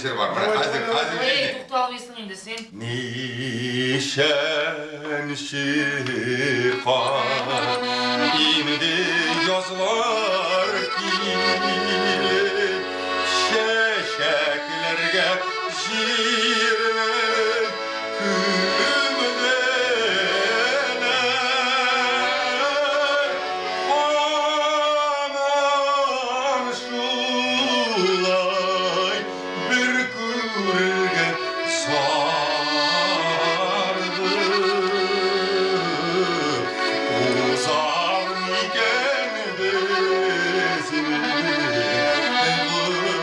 җыр бар. Менә хәзер, хәзер. Эй, тукталмыйсың инде син. Ничәнче кат инде язлар килеп, чәчәкләргә җирне күмделәр. Һаман шулай бер күрергә сарды. Узар микән безнең гомер?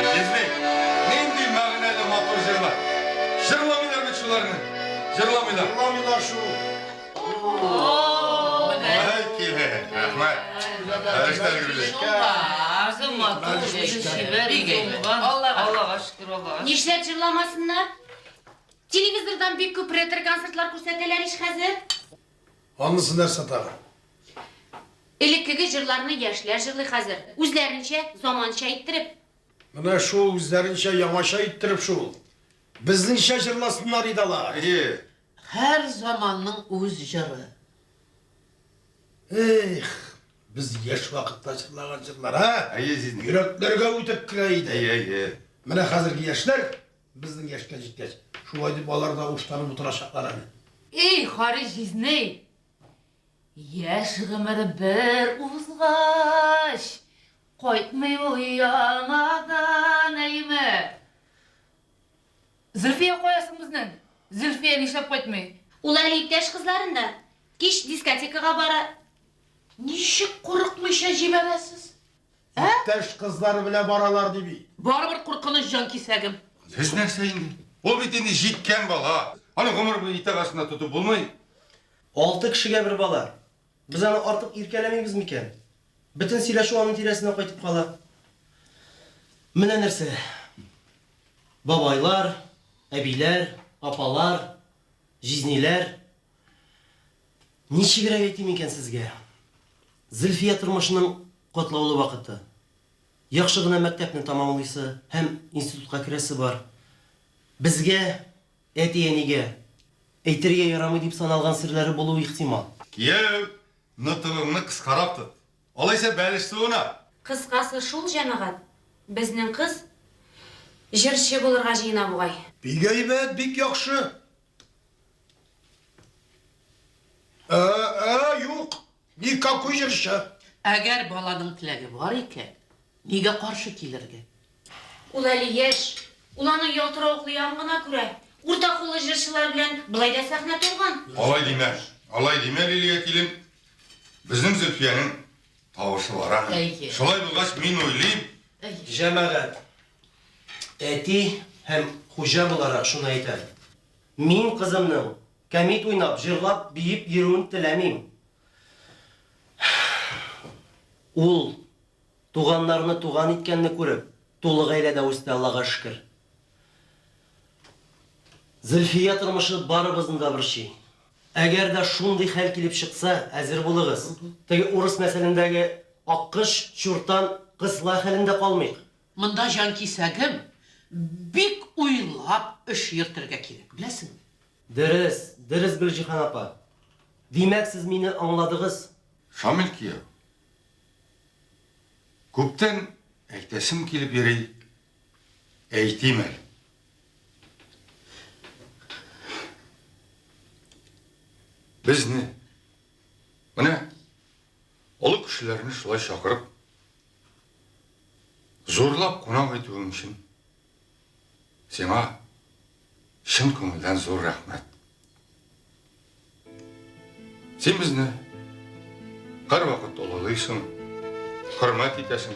Сезне нинди мәгънәле матур җырлар. Җырламыйлар бит шуларны. Җырламыйлар. Җырламыйлар шул. Әй, килен, рәхмәт. Эшләр гүзәл. Матур, чибәр, уңган. Аллага шөкер, Аллага. Нишләп җырламасыннар? Телевизордан бик күп ретро-концертлар күрсәтәләр ич хәзер. Анысы нәрсә тагы? Элеккеге җырларны яшьләр җырлый хәзер. Үзләренчә, заманча иттереп. Менә шул үзләренчә яңача иттереп шул. Безнеңчә җырласыннар иде алар. Әйе. Һәр заманның үз җыры. Эх, без яшь вакытта җырлаган җырлар, ә? Әйе, җизни. Йөрәкләргә үтеп керә иде. Әйе, әйе. Менә хәзерге яшьләр, безнең яшькә җиткәч, шулай дип алар да уштанып утырачаклар әле. Эй, Харис җизни! Яшь гомер бер узгач, кайтмый ул яңадан, әйеме? Зөлфия кая соң безнең? Зөлфия нишләп кайтмый? Ул әле иптәш кызларында. Кич дискотекага бара. Ничек курыкмыйча җибәрәсез? Ә? Иптәш кызлары белән баралар ди бит. Барыбер куркыныч җанкисәгем. Сез нәрсә инде? Ул бит инде җиткән бала. Аны гомер буе итәк астында тотып булмый. Алты кешегә бер бала. Без аны артык иркәләмибез микән? Бөтен сөйләшү аның тирәсенә кайтып кала. Менә нәрсә. Бабайлар, әбиләр, апалар, җизниләр. Ничегрәк әйтим икән сезгә? Зөлфия тормышының катлаулы вакыты. Яхшы гына мәктәпне тәмамлыйсы һәм институтка керәсе бар. Безгә, әти-әнигә, әйтергә ярамый дип саналган серләре булуы ихтимал. Кияү, нотыгыңны кыскарак тот. Алайса бәлеш суына. Кыскасы шул, җәмәгать, безнең кыз җырчы булырга җыена бугай. Бик әйбәт, бик яхшы. Ә, ә, юк, никакой җырчы. Әгәр баланың теләге бар икән, нигә каршы килергә? Ул әле яшь, ул аның ялтыравыклы ягын гына күрә. Урта куллы җырчылар белән болай да сәхнә тулган. Алай димә, алай димә, Лилия килен. Безнең Зөлфиянең тавышы бар аның. Әйе. Шулай булгач, мин уйлыйм. Җәмәгать, әти һәм хуҗа буларак шуны әйтәм. Мин кызымның кәмит уйнап, җырлап, биеп йөрүен теләмим. Ул, туганнарны туган иткәнне күреп, тулы гаиләдә үсте, Аллага шөкер. Зөлфия тормышы барыбызны да борчый. Әгәр дә шундый хәл килеп чыкса, әзер булыгыз. Теге урыс мәсәлендәге аккош, чуртан, кысла хәлендә калмыйк. Монда, җанкисәгем, бик уйлап эш йөртергә кирәк, беләсеңме? Дөрес, дөрес, Гөлҗиһан апа. Димәк, сез мине аңладыгыз. Шамил кияү, күптән әйтәсем килеп йөри, әйтим әле. Безне, менә олы кешеләрне шулай чакырып, зурлап кунак итүең өчен сиңа чын күңелдән зур рәхмәт. Син безне һәрвакыт олылыйсың, хөрмәт итәсең.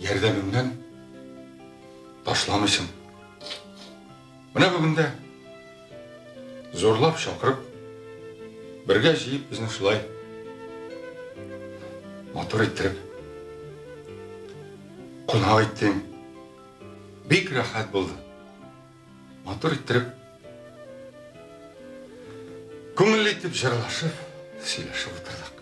Ярдәмеңнән ташламыйсың. Менә бүген дә зурлап чакырып, бергә җыеп безне шулай матур иттереп кунак иттең. Бик рәхәт булды. Матур иттереп, күңелле итеп җырлашып, Сөйләшеп утырдык.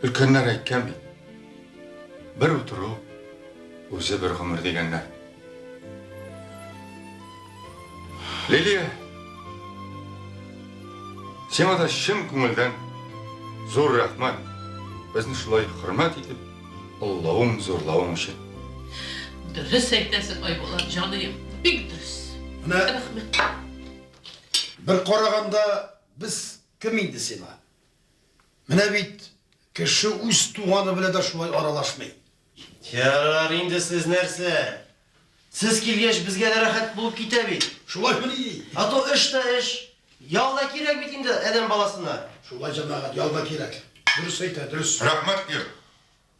Өлкәннәр әйткән бит. Бер утыру үзе бер гомер дигәннәр. Лилия, сиңа да чын күңелдән зур рәхмәт. Безне шулай хөрмәт итеп, олылавың, зурлавың өчен. Дөрес әйтәсең, Айбулат, җаныем. Бик дөрес. Менә Рәхмәт. бер караганда без кем инде сиңа? Менә бит кеше үз туганы белән дә шулай аралашмый. Ярар инде сез нәрсә? Сез килгәч безгә дә рәхәт булып китә бит. Шулаймыни? А то эш тә эш. Ял да кирәк бит инде адәм баласына. Шулай, җәмәгать, ял да кирәк. Дөрес әйтә, дөрес. Рәхмәт, кияү.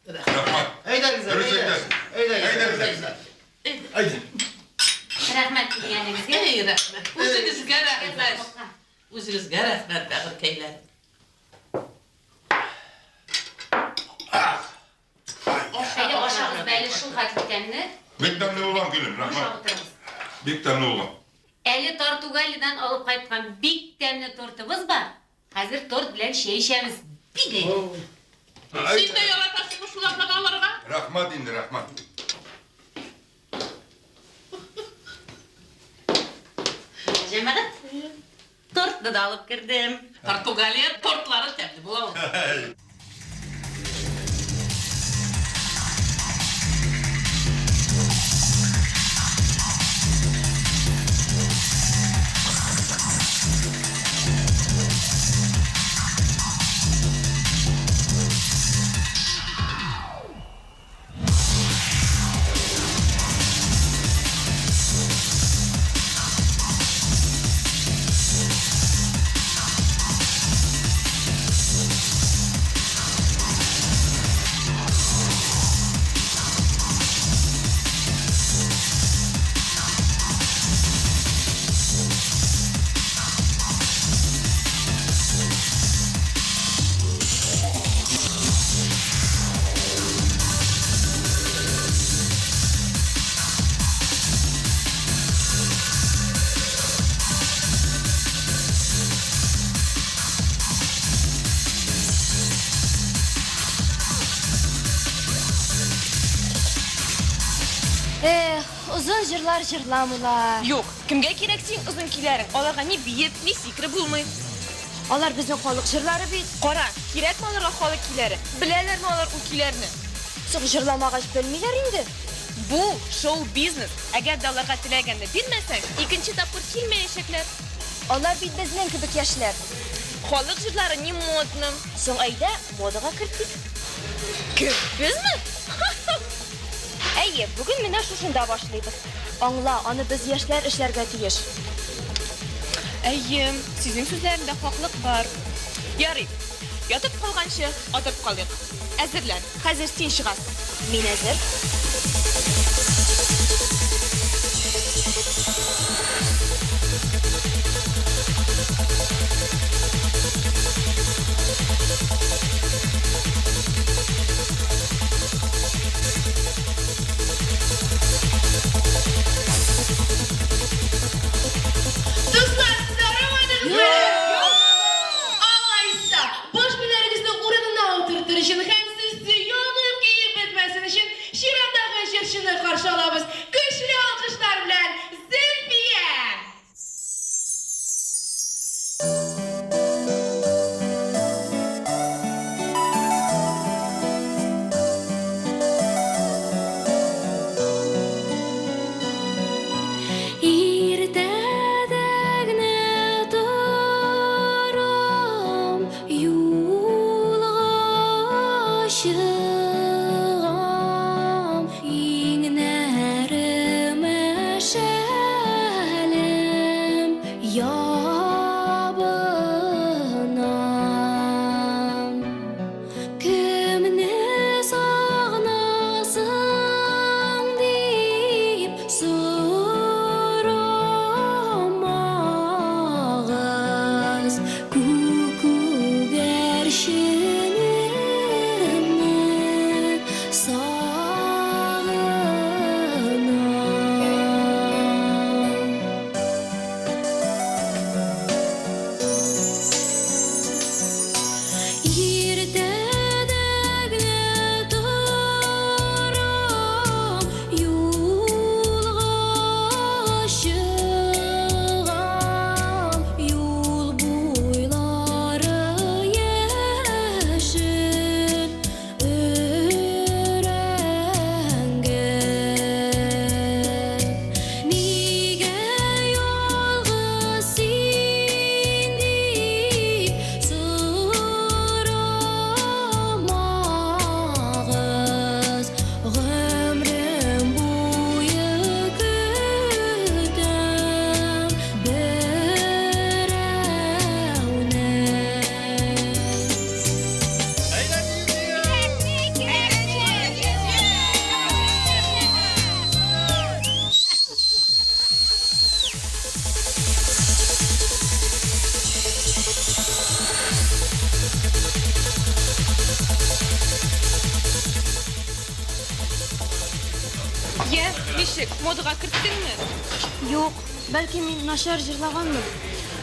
Рәхмәт. Әйдәгез, Дөрес әйдә. әйтәсең. Әйдәгез. Әйдәгез. Әйдә. Рәхмәт килгәнегезгә. Эй, рәхмәт. Үзегезгә рәхмәт. Үзегезгә рәхмәт, бәгырькәйләр. Әйдә ашагыз бәле шул хәтле тәмле. Бик тәмле булган, гөлем, Ашап рәхмәт. утырыгыз. Бик тәмле булган. Әле Тартугалидан алып кайткан бик тәмле тортыбыз бар. Хәзер торт белән чәй эчәбез. Бик әйбәт. Син дә яратасыңмы шулардан алырга? Рәхмәт инде, рәхмәт. Җәмәгать, тортны да алып кердем. Португалия тортлары тәмле була ул. Эх, озын җырлар җырламыйлар. Юк, кемгә кирәк син озын көйләрең? Аларга ни биеп, ни сикереп булмый. Алар безнең халык җырлары бит. Кара, кирәкме аларга халык көйләре? Беләләрме алар ул көйләрне? Соң җырламагач белмиләр инде. Бу шоу-бизнес. Әгәр дә аларга теләгәнне бирмәсәң, икенче тапкыр килмәячәкләр. Алар бит безнең кебек яшьләр. Халык җырлары не модно. Соң әйдә, модага кертик. Кем? Безме? Әйе, бүген менә шушында башлыйбыз. Аңла, аны без яшьләр эшләргә тиеш. Әйе, сезнең сүзләрендә хаклык бар. Ярый, ятып калганчы, атып калыйк. Әзерлән, хәзер син чыгасың. Мин әзер. Дуслар, сез арымадыгызмы? Алайса, баш миләрегезне урынына утыртыр өчен һәм сез янып киеп бетмәсен өчен чираттагы җырчыны каршы алабыз. Көчле алкышлар белән Зөлфия! Иртәдә генә торам, юлга чыгам, иңнәремә шәлем ябынам. Кемне сагынасың дип сорамагыз, күк күгәрченемне. Ничек, модага керттеңме? Юк, бәлки мин начар җырлаганмын.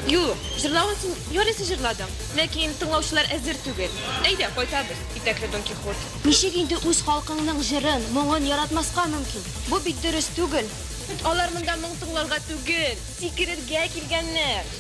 Юк, җырлавын син ярыйсы җырладың, ләкин тыңлаучылар әзер түгел. Әйдә, кайтабыз, итәкле Дон Кихот. Ничек инде үз халкыңның җырын, моңын яратмаска мөмкин? Бу бит дөрес түгел. Алар монда моң тыңларга түгел, сикерергә килгәннәр.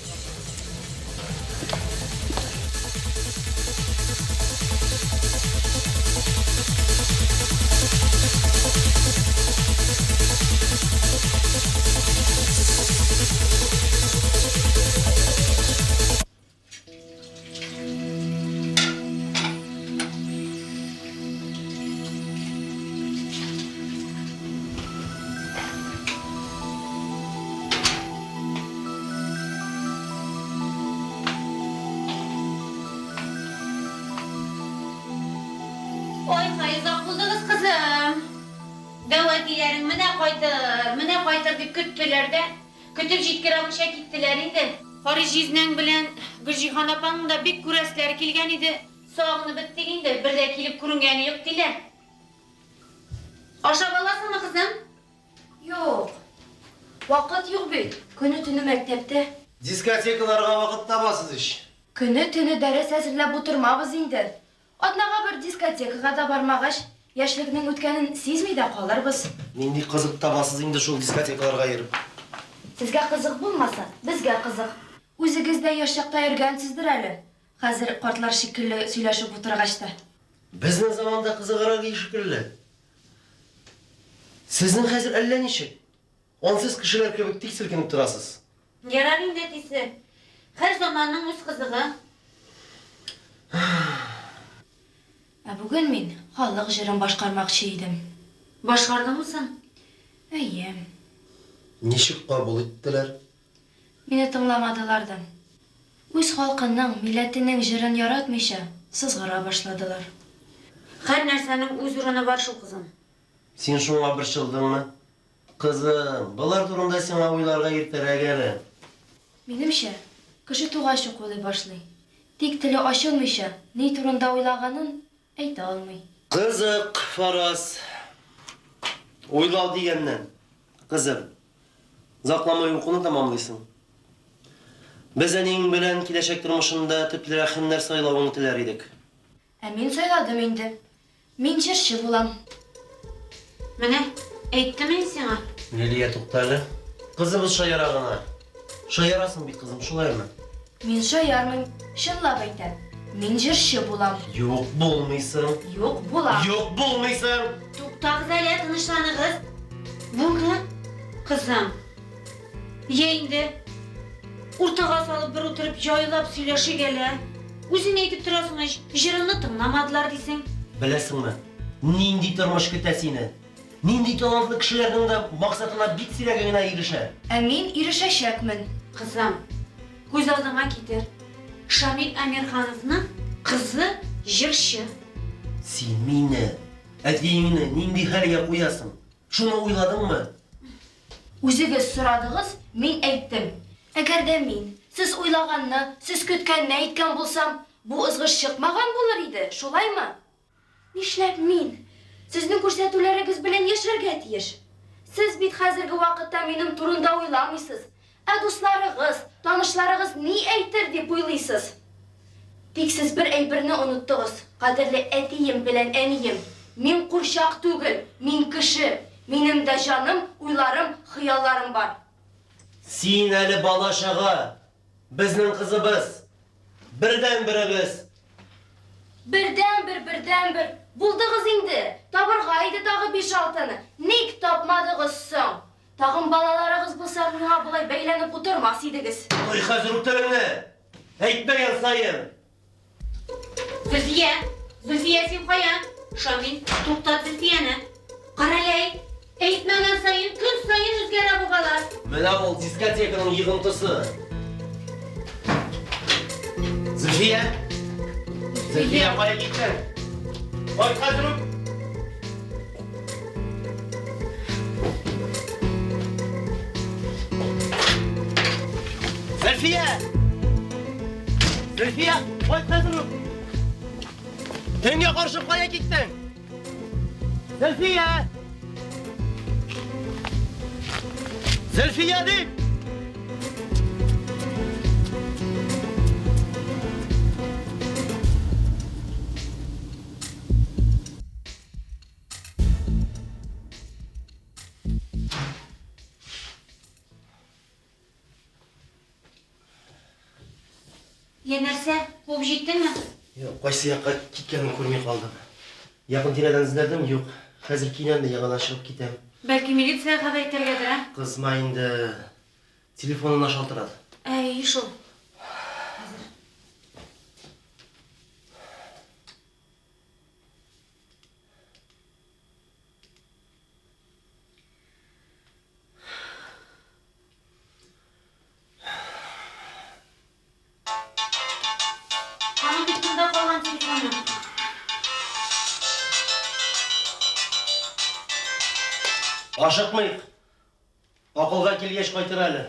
Ай-һай, озак булдыгыз, кызым. Дәү әтиләрең менә кайтыр, менә кайтыр дип көттеләр дә, көтеп җиткерә алмыйча киттеләр инде. Харис җизнәң белән Гөлҗиһан апаңның да бик күрәселәре килгән иде. Сагынып беттек инде, бер дә килеп күренгәне юк, диләр. Ашап аласыңмы, кызым? Юк. Вакыт юк бит. Көне-төне мәктәптә. Дискотекаларга вакыт табасыз ич. Көне-төне дәрес әзерләп утырмабыз инде. Атнага бер дискотекага да бармагач, яшьлекнең үткәнен сизми дә калырбыз. Нинди кызык табасыз инде шул дискотекаларга йөреп? Сезгә кызык булмаса, безгә кызык. Үзегез дә яшь чакта йөргәнсездер әле. Хәзер картлар шикелле сөйләшеп утыргач та. Безнең заманда кызыграк иде шикелле. Сезнең хәзер әллә ничек. Ансыз кешеләр кебек тик селкенеп торасыз. Ярар инде, әтисе. Һәр заманның үз кызыгы. Ә бүген мин халык җырын башкармакчы идем. Башкардыңмы соң? Әйе. Ничек кабул иттеләр? Мине тыңламадылар да. Үз халкының, милләтенең җырын яратмыйча, сызгыра башладылар. Һәр нәрсәнең үз урыны бар шул, кызым. Син шуңа борчылдыңмы? Кызым, болар турында сиңа уйларга иртәрәк әле. Минемчә, кеше тугач ук уйлый башлый. Тик теле ачылмыйча, ни турында уйлаганын әйтә алмый. Кызык, Фараз. Уйлау дигәннән, кызым, озакламый укуны тәмамлыйсың. Без әниең белән киләчәк тормышында төплерәк һөнәр сайлавыңны теләр идек. Ә мин сайладым инде. Мин җырчы булам. Менә, әйттем мин сиңа. Лилия, тукта әле. Кызыбыз шаяра гына. Шаярасың бит, кызым, шулаймы? Мин шаярмыйм, чынлап әйтәм. Мин җырчы булам. Юк, булмыйсың. Юк, булам. Юк, булмыйсың. Туктагыз әле, тынычланыгыз. Булды, кызым. Йә инде. Уртага салып бер утырып җайлап сөйләшик әле. Үзең әйтеп торасың ич, җырыңны тыңламадылар дисең. Беләсеңме, нинди тормыш көтә сине? Нинди талантлы кешеләрнең дә максатына бик сирәге генә ирешә. Ә мин ирешәчәкмен. Кызым, күз алдыңа китер. Шамил Әмирхановның кызы җырчы. Син мине, әтиеңне нинди хәлгә куясың? Шуны уйладыңмы? Үзегез сорадыгыз, мин әйттем. Әгәр дә мин сез уйлаганны, сез көткәнне әйткән булсам, бу ызгыш чыкмаган булыр иде, шулаймы? Нишләп мин сезнең күрсәтүләрегез белән яшәргә тиеш? Сез бит хәзерге вакытта минем турында уйламыйсыз, ә дусларыгыз, танышларыгыз ни әйтер дип уйлыйсыз. Тик сез бер әйберне оныттыгыз, кадерле әтием белән әнием. Мин курчак түгел, мин кеше. Минем дә җаным, уйларым, хыялларым бар. Син әле бала-чага, безнең кызыбыз, бердәнберебез. Бердәнбер, бердәнбер. Булдыгыз инде. Табырга иде тагы биш-алтыны. Ник тапмадыгыз соң? Тагын балаларыгыз булса, миңа болай бәйләнеп утырмас идегез. Ой, хәзер үк телеңне! Әйтмәгән саен! Зөлфия! Зөлфия, син кая? Шамил, туктат Зөлфияне. Карале, әйтмәгән саен, көн саен үзгәрә бу бала. Менә ул дискотеканың йогынтысы. Зөлфия! Зөлфия, кая киттең? Кайт хәзер үк! Зөлфия! Зөлфия, кайт хәзер үк! Төнгә каршы кая киттең? Зөлфия! Зөлфия дип! Я нәрсә, куып җиттеңме? Юк, кайсы якка киткәнен күрми калдым. Якын тирәдән эзләдем, юк. Хәзер киенәм дә яңадан чыгып китәм. Бәлки милициягә хәбәр итәргәдер, ә? Кызма инде. Телефонына шалтырат. Әй, шул. Аның бит монда калган телефоны. Ашыкмыйк. Акылга килгәч кайтыр әле.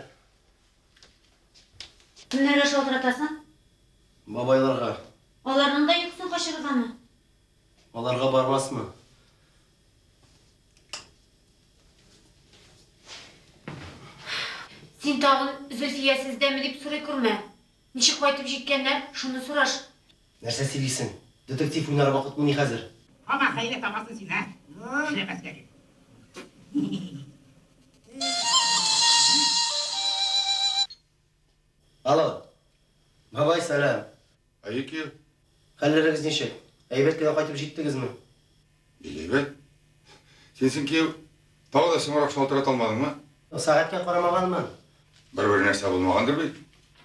Кемнәргә шалтыратасың? Бабайларга. Аларның да йокысын качырыргамы? Аларга бармасмы? Син тагын Зөлфия сездәме дип сорый күрмә. Ничек кайтып җиткәннәр, шуны сораш. Нәрсә сөйлисең? Детектив уйнар вакытмыни хәзер? Һаман хәйлә табасың син, ә? Эшләмәскә дип. Алло. Бабай, сәлам. Әйе, кияү. Хәлләрегез ничек? Әйбәт кенә кайтып җиттегезме? Бик әйбәт. Син соң, кияү, тагы да соңрак шалтырата алмадыңмы? Сәгатькә карамаганмын. Бер-бер нәрсә булмагандыр бит?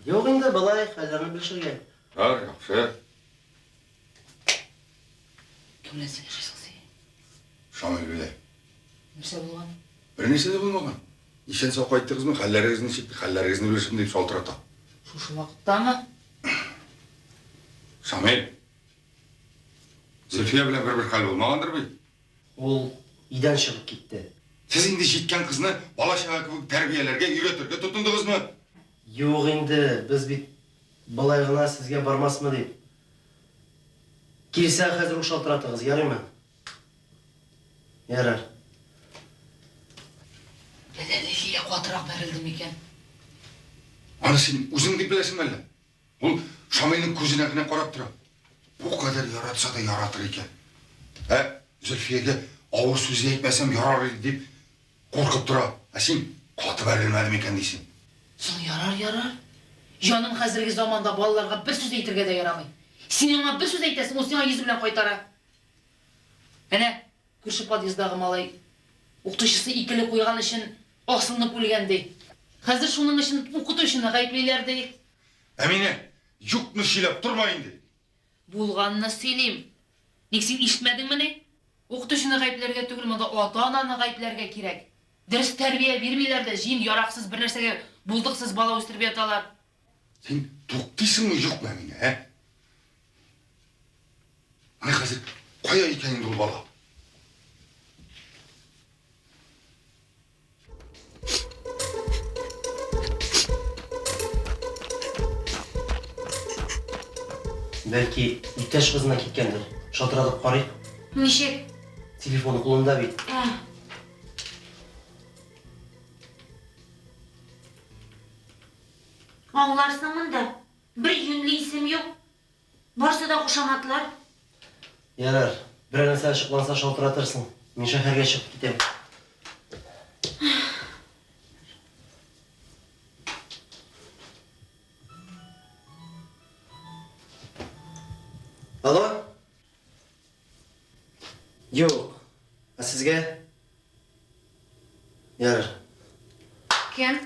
Юк инде, болай, хәлләрне белешергә. Бар, яхшы. Кем белән сөйләшәсең син? Шамил белән. Нәрсә булган? Бер нәрсә дә булмаган. Исән-сау кайттыгызмы, хәлләрегез ничек, хәлләрегезне белешим дип шалтырата. Шушы вакыттамы? Шамил, Зөлфия белән бер-бер хәл булмагандыр бит? Ул өйдән чыгып китте. Сез инде җиткән кызны бала-чага кебек тәрбияләргә, өйрәтергә тотындыгызмы? Юк инде, без бит болай гына сезгә бармасмы дип. Килсә, хәзер үк шалтыратыгыз, ярыймы? Ярар. Әллә Лилия катырак бәрелде микән? Аны син үзең дип беләсеңме әллә? Ул Шамилнең күзенә генә карап тора. Бу кадәр яратса да яратыр икән. Ә Зөлфиягә авыр сүз әйтмәсәм ярар иде дип куркып тора. Ә син каты бәрелмәде микән дисең? Соң ярар, ярар. Җаным, хәзерге заманда балаларга бер сүз әйтергә дә ярамый. Син аңа бер сүз әйтәсең, ул сиңа йөзе белән кайтара. Әнә, күрше подъезддагы малай укытучысы икеле куйган өчен асылынып үлгән ди. Хәзер шуның өчен укытучыны гаеплиләр ди. Әминә, юкны сөйләп торма инде. Булганны сөйлим. Ник син ишетмәдеңмени? Укытучыны гаепләргә түгел, монда ата-ананы гаепләргә кирәк. Дөрес тәрбия бирмиләр дә, җыен яраксыз бер нәрсәгә булдыксыз бала үстереп яталар. Син туктыйсыңмы, юкмы, Әминә, ә? Менә хәзер кая икән инде ул бала? Бәлки, иптәш кызына киткәндер. Шалтыратып карыйк. Ничек? Телефоны кулында бит. Ә. Аңларсың монда. Бер юньле исем юк. Барсы да кушаматлар. Ярар, берәр нәрсә ачыкланса шалтыратырсың. Мин шәһәргә чыгып китәм. Алло? Юк. Ә сезгә? Ярар. Кем?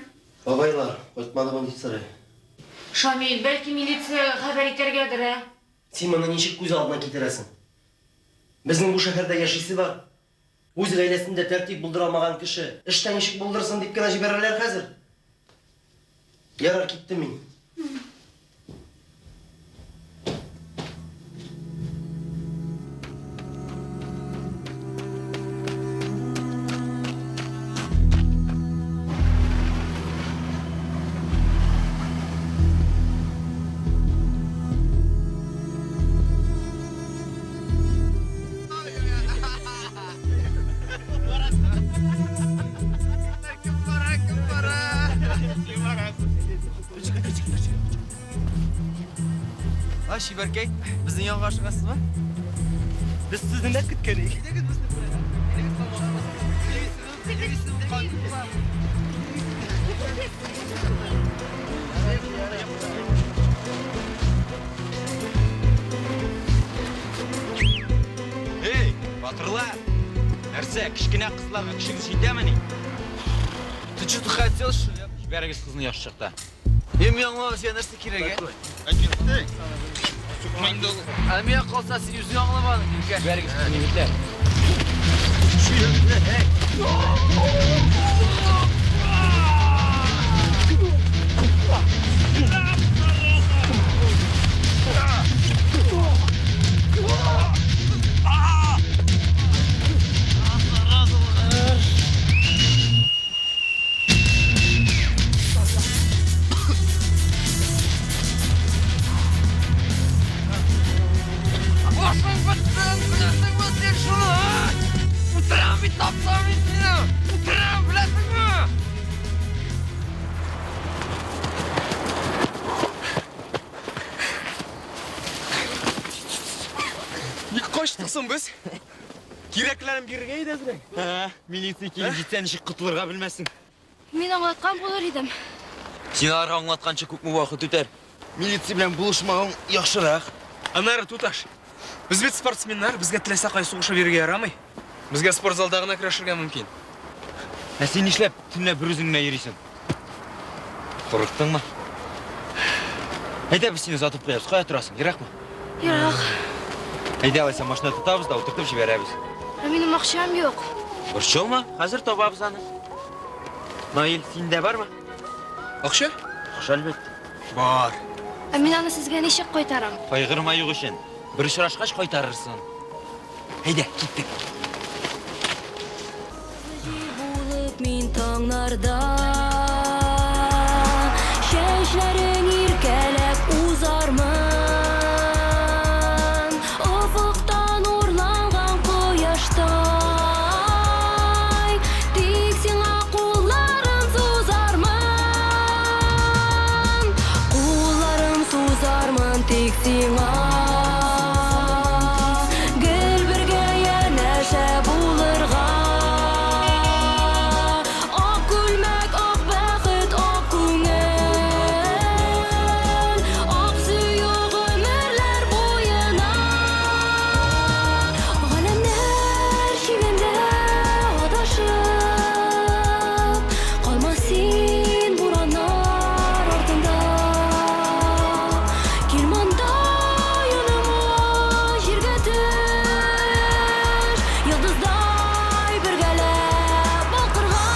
Бабайлар, кайтмадымы дип сорый. Шамил, бәлки милициягә хәбәр итәргәдер, ә? Син моны ничек күз алдына китерәсең? Безнең бу шәһәрдә яшисе бар. Үз гаиләсендә тәртип булдыра алмаган кеше эштә ничек булдырсын дип кенә җибәрәләр хәзер. Ярар, киттем мин. чибәркәй, безнең янга ашыгасызмы? Без сезне дә көткән идек. Әйдәгез безне күрә. Әйдәгез Эй, батырлар! Нәрсә, кечкенә кызларга көчегез җитәмени? Ты что-то хотел, что ли? Җибәрегез кызны яхшы чакта. Е, мин аңламадым, сиңа нәрсә кирәк, ә? Ә миңа калса, син үзең аңламадың, иркә. Җибәрегез кызны, егетләр. Башың бетсен, беләсеңме син шуны, а? Үтерәм бит, тапсам мин сине! Үтерәм, беләсеңме? Ник качтык соң без? Кирәкләрен бирергә иде әзрәк. Ә, милиция килеп җитсә, ничек котылырга белмәссең. Мин аңлаткан булыр идем. Син аларга аңлатканчы күпме вакыт үтәр? Милиция белән булышмагың яхшырак. Аннары, туташ, без бит спортсменнар, безгә теләсә кай сугышып йөрергә ярамый. Безгә спортзалда гына көрәшергә мөмкин. Ә син нишләп төнлә бер үзең генә йөрисең? Курыктыңмы? Әйдә, без сине озатып куябыз. Кая торасың? Еракмы? Ерак. Әйдә, алайса машина тотабыз да утыртып җибәрәбез. Ә минем акчам юк. Борчылма, хәзер табабыз аны. Наил, синдә бармы? Акча? Акча, әлбәттә. Бар. Ә мин аны сезгә ничек кайтарам? Кайгырма юк өчен. Бер очрашкач кайтарырсың. Әйдә, киттек. Булып мин таңнарда Чәчләрең иркәләп узармын Офыктан урланган кояштай Тик сиңа кулларым сузармын Кулларым сузармын тик сиңа Гел бергә янәшә булырга Ак күлмәк, ак бәхет, ак күңел Ак сөю гомерләр буена Галәмнәр чигендә адашып Калма син бураннар артында Кил монда яныма җиргә төш Йолдыздай бергәләп балкырга.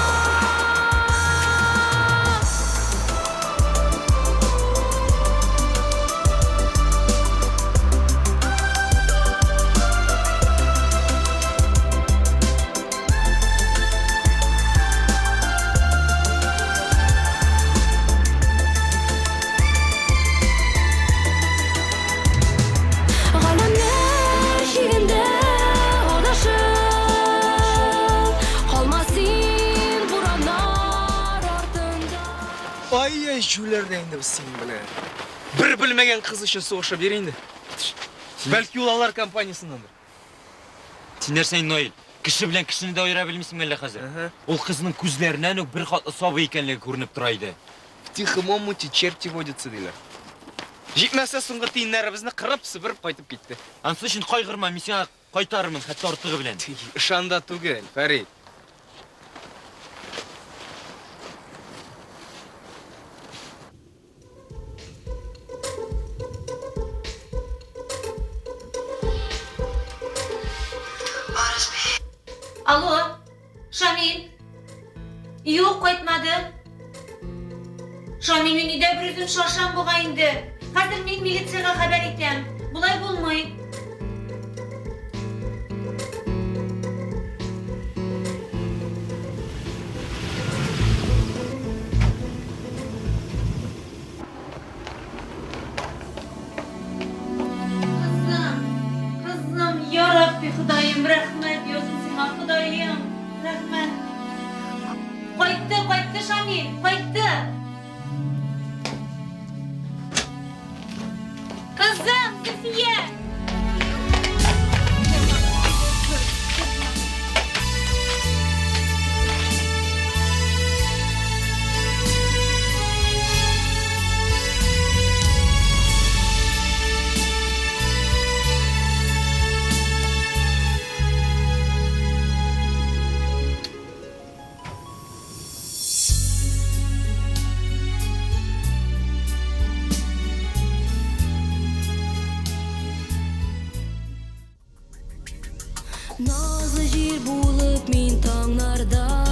Галәмнәр чигендә адашып Калма син бураннар артында. Ай-яй, җүләр дә инде без синең белән. Бер белмәгән кыз өчен сугышып йөр инде. Бәлки ул алар компаниясеннәндер. Син нәрсә инде, Наил? Кеше белән кешене дә аера белмисең әллә хәзер? Ул кызның күзләреннән үк бер катлы сабый икәнлеге күренеп тора иде. В тихом омуте черти водятся, диләр. Җитмәсә, соңгы тиеннәребезне кырып, себереп кайтып китте. Ансы өчен кайгырма, мин сиңа кайтарырмын, хәтта артыгы белән. Ышанда түгел, Фәрит. Алло, Шамил. Юк, кайтмады. Шамил, мин өйдә берүзем шашам бугай инде. Хәзер мин милициягә хәбәр итәм. Болай булмый. Кызым, кызым, я Рабби, Ходаем, рәхмәт яусын сиңа, Ходаем, рәхмәт. Кайтты, кайтты Шамил, кайтты. Кызым! Назлы җил булып мин таңнарда.